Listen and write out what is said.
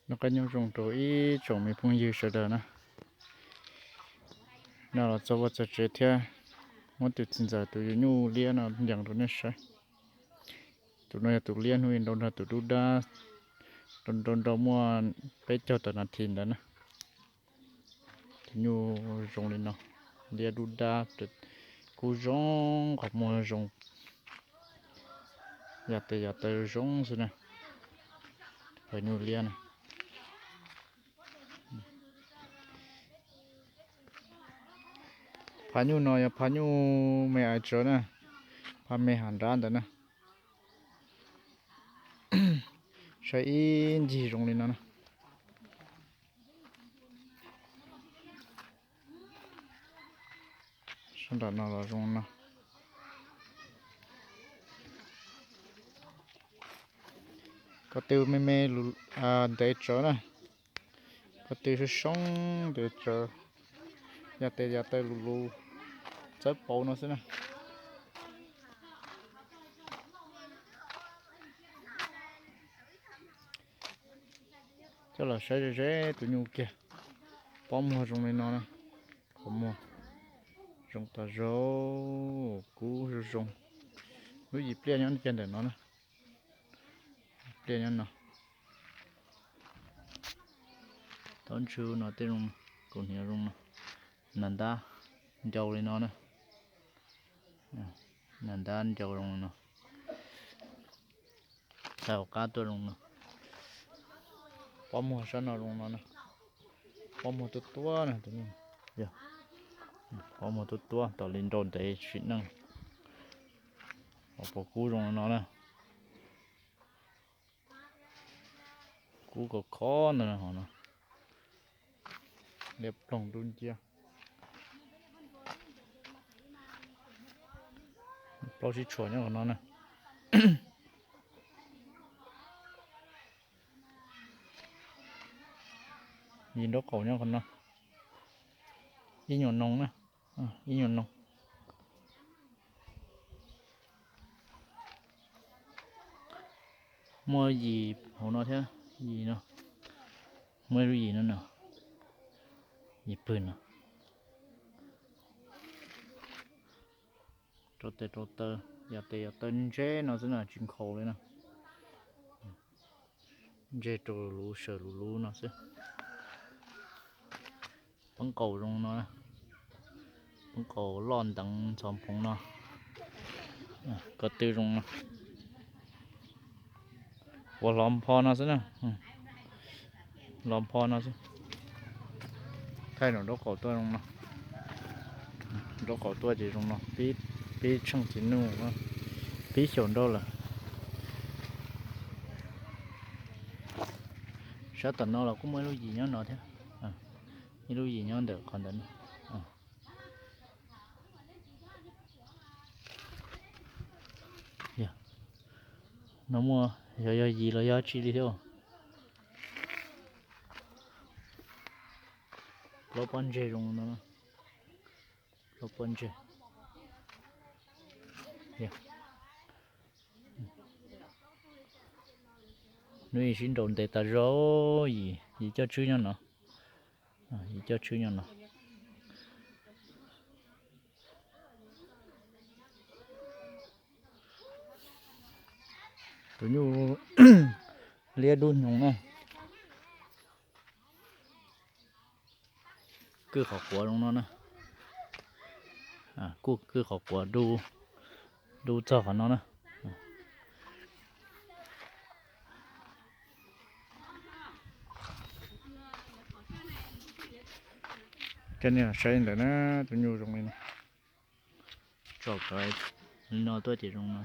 Noj qab nyob zoo rau ib tsoom me phooj ywg sawv daws na. No los txog vaj txog tsev thiab, muab tus txiv ntxawm tus yuav nyuj liab no ncees rau nej saib. Tus no yog tus liab, hnub i nrau nrog tus dub dab, nrau nrau muaj peb caug tawm nas this ntawd na. Tus nyuj zoo li no, liab dub dab, kub zoo, qhov muag zoo, yam tes yam taw zoo xwb na. Phaj nyuj liab na. Phaj nyuj no yog phaj nyuj me aiv tsawv na, phaj me hav nrab ntawd na. Saib ib ncig zoo li no na. Sab nram no los zoo no. Ko tw me me ntev tsawv na. Ko tw soob soob ntev tsawv. Yam tes yam taw lus lus txawb paus no xwb na. Coj los saib ze ze tus nyuj kiag. Pob muag zoo li no na. Qhov muag zoo tas zog, kub zoo zoo. Lub yim pliaj nyob kiag ntawm no na. Pliaj nyob no. Thaub ntshw no tej zoo, kaus hniav zoo no. Nas ntab ncau li no na. Nas ntab ncau zoo li no. Txhais hauv qab tuaj zoo no. Pob muag sab no zoo no na. Pob muag tuaj tuaj na. Yog pob muag tuaj tuaj, tos li nrau ntev sim neej. Hauv paus kub zoo li no na. Kub khov khov ntawd hov no. Liab ploog dub nciab. Plaub sib tshuam nyob qhov no na. Yim nraub qaum nyob qhov no. Ib nyuag noog na, ib nyuag noog. Muaj yim hauv no thiab, yim no. Muaj ib lub yim no no, yim pwg no. Rau tes rau taw, yam tes yam taw ntseb no xwb na, tsis nkhaus li na. Ntseg rau luv sawm luv luv no xwb. Poob qaus zoo no, poob qaus loj nteev ntxhov phoov no. Ko tw zoo no. Ua hlov npho no xwb na. Hlov npho no xwb. Thaij nraub qaum tuaj zoo no. Nraub qaum tuaj ces zoo no, pib tsheej txiv nuj, pib xyaum nraub lawm. Sab tom no los kuj muaj ib lub yim nyob no thiab. Ib lub yim nyob ntawm qhov ntawd. No muaj, yog yog yim los yog tsi li thiab. Plaub pob ntseg zoo no. Plaub pob ntseg. Hnub ib sib nraus ntev tas zog, yim, yim coj tshwb nyob no. Yim coj tshwb nyob no. Tus nyuj liab dub hnyoo na. Kwj qhov quav zoo no na. Kuj kwj qhov quav dub txog qhov no na. Coj nej los saib ntawm na, tus nyuj zoo li no. Tsom kav li no tuaj ces zoo no.